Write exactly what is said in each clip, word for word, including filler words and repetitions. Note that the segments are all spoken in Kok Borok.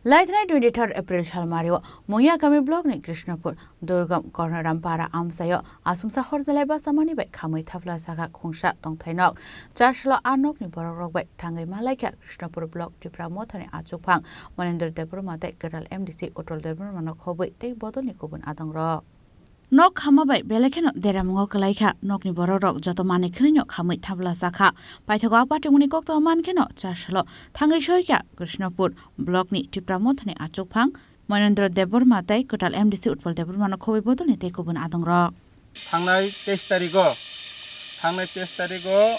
Laithanai twenty third April salmario Mungya kami block ni Krishnapur, Durgam Kornorampara amchaio asumsa horjalai basamani bai khamwi thapla sakha khungsa tongthai nok. Chaslo a nokni borok rok bai thangwi malaikha Krishnapur block Tipra Mothani achukphang Manendra Debbarma tei kwtal M D C Utpal Debbarma no khobwi tei bodolni kubun adongrok. Nok khama bai belai kheno deramungo kwlai kha. Nokni borok rok joto manwi khwnwi no khamwi thabla cha kha. Paithago a patimungni koktwma man kheno chasalo thangwi soi kha Krishnapur block ni Tipra Mothani achukphang Manendra Debbarma tei kwtal M D C Utpal Debbarma no khobwi bodolni tei kubun adongrok. Thangnai teis tarigo, thangnai teis tarigo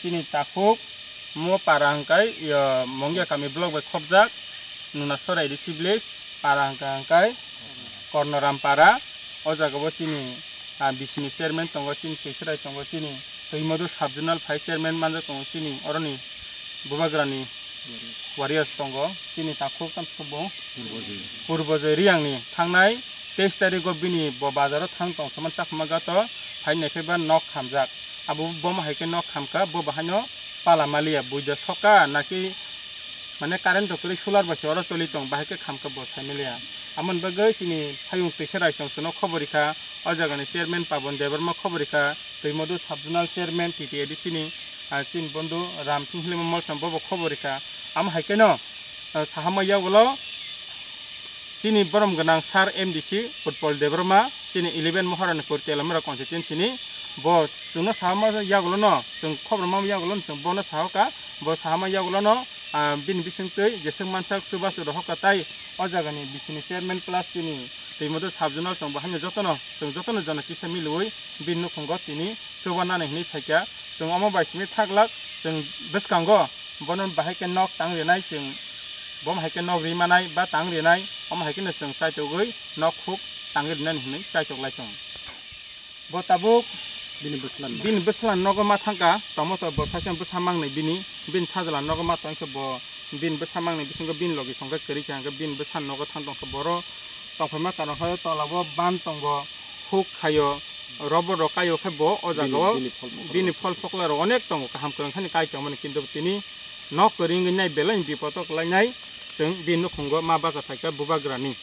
chini takhuk mo para hwnkhe, yo, Mongya kami block bai khopjak, Nuna Sorai D C village, para hwnkhe, hwnkhe Kornoram para. O jaga bo chini, ah, bisini chairman tongo, chini Seiserai tongo, chini Twimadu sub zonal vice chairman manjak tongo, chini oroni Bubagrani warriors tongo, chini takhuk tamsukbung Purbo Joy Reang ni. Thangnai teis tarigo bini bo bazaro thang tong saman chakma gato phai naikhe ba nok khamjak. Abo bo hai khe nok khamkha, bo bahaino pala maliya, buida soka naki, mane, current to kwrwi, solar bai se oro choli tong, bahai khe khamkha bo sai maliya. Amoni bagwi chini hayung twisa raisong sono khobor rikha, o jagani chairman Pabon Debbarma khobor rikha, Twimadu sub zonal chairman T T A D C ni, ah, chini bondhu Ram Singh Hilima Molsom bobo khobor rikha. Amo hai kheno, ah, sahama yagulo chini borom gwnang sir M D C Utpal Debbarma, chini eleven Maharani Pur Telamara constituency ni, bo chwngno sahama yagulono, chwng khobor ma yagulono chwng bono sahoka, bo sahama yagulono, ah, bini bisingtwi jeswk mansak chubachu rohorkha, tai o jagani bisini chairman plus chini Twimadu sub zonal chwng bo haino jotono, chwng jotono jono kisa milwi bini nukhungo tini chubanani hinwi phaikha. Chwng omo bai simi thaglak, chwng bwskango bono bahai khe nok tang rinai, chwng bo hai khe nok ri manai ba tang rinai, omo hai kheno chwng chaitogwi nok khuk tang rinani hinwi chaitok lai chwng. Bo tabuk bini bwslan no, bini bwslan nogo ma thangkha, tamo to bo saisa bwsa mangni bini, bini sajla nogo ma tongkhe bo bini bwsa mangni bisingo bini logi songkhe kwrwi kha, hwnkhe bini bwsa nogo thang tongkha boro tongphaima karon hai tola o ban tongo, huk khaio, robo rok kaio khe bo o jaga o bini, bini phol phokla rok, bini phol phokla rok onek tongo, kaham kwrwng khani kai tongmani, kintu tini nok kwrwi wngwi nai belai bipot o kwlai nai, chwng bini nukhungo ma bacha phaikha bubagrani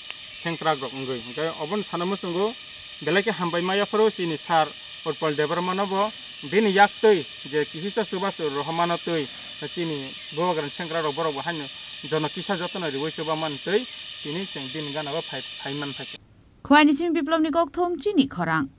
sengkrak rok wngwi, hwnkhe obono sana muchungo belai khe hambai ma yapharo chini sir Utpal Debbarma no bo bini yaktwi je kisa chubachu rohormano twi chini bubagrani sengkrak rok borok bo haino jono kisa jotono riwi chuba mantwi tini chwng bini gana o phai, phai man phaikha. Khwaini simi Biplobni kokthum chini khorang.